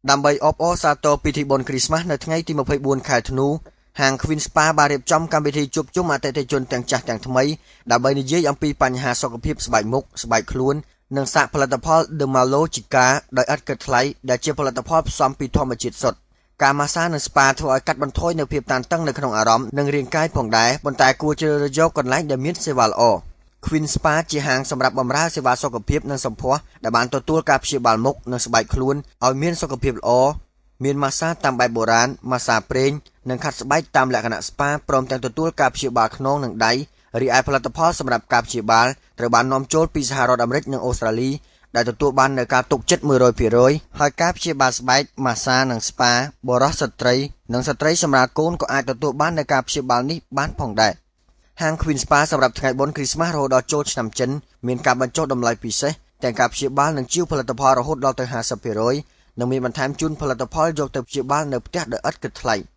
ដើម្បីអបអរសាទរពិធីបុណ្យគ្រីស្មាស់នៅថ្ងៃទី24ខែធ្នូ ហាង Queen Spa បានរៀបចំកម្មវិធីជួបជុំអតិថិជនទាំងចាស់ទាំងថ្មី ដើម្បីនិយាយអំពីបញ្ហាសុខភាពស្បែកមុខ ស្បែកខ្លួន និងសាកផលិតផល Dermalogica ដោយឥតគិតថ្លៃ ដែលជាផលិតផលផ្សំពីធម្មជាតិសុទ្ធ។ ការម៉ាស្សានិងស្ប៉ាធ្វើឲ្យកាត់បន្ថយនូវភាពតានតឹងនៅក្នុងអារម្មណ៍និងរាងកាយផងដែរ ប៉ុន្តែគួរជ្រើសរើសយកកន្លែងដែលមានសេវាល្អ។ Queen Spa ជាហាងសម្រាប់បម្រើសេវាសុខភាពនិងសម្ផស្ស ដែលបានទទួលការព្យាបាលមុខនិងស្បែកខ្លួនឲ្យមានសុខភាពល្អ មានម៉ាស្សាតាមបែបបុរាណ ម៉ាស្សាប្រេង និងខាត់ស្បែកតាមលក្ខណៈស្ប៉ា ព្រមទាំងទទួលការព្យាបាលខ្នងនិងដៃ រីឯផលិតផលសម្រាប់ការព្យាបាលត្រូវបាននាំចូលពីសហរដ្ឋអាមេរិកនិងអូស្ត្រាលី ដែលទទួលបាននូវការទុកចិត្ត100% ហើយការព្យាបាលស្បែក ម៉ាស្សានិងស្ប៉ា បុរសស្ត្រី និងស្ត្រីសម្រាប់កូនក៏អាចទទួលបាននូវការព្យាបាលនេះបានផងដែរ។ ហាង Queen Spa សម្រាប់ថ្ងៃបុណ្យគ្រីស្មាស់រហូតដល់ចូលឆ្នាំចិន មានការបញ្ចុះតម្លៃពិសេសទាំងការព្យាបាលនិងជាវផលិតផលរហូតដល់ទៅ50% និងមានបន្ថែមជូនផលិតផលយកទៅព្យាបាលនៅផ្ទះដោយឥតគិតថ្លៃ។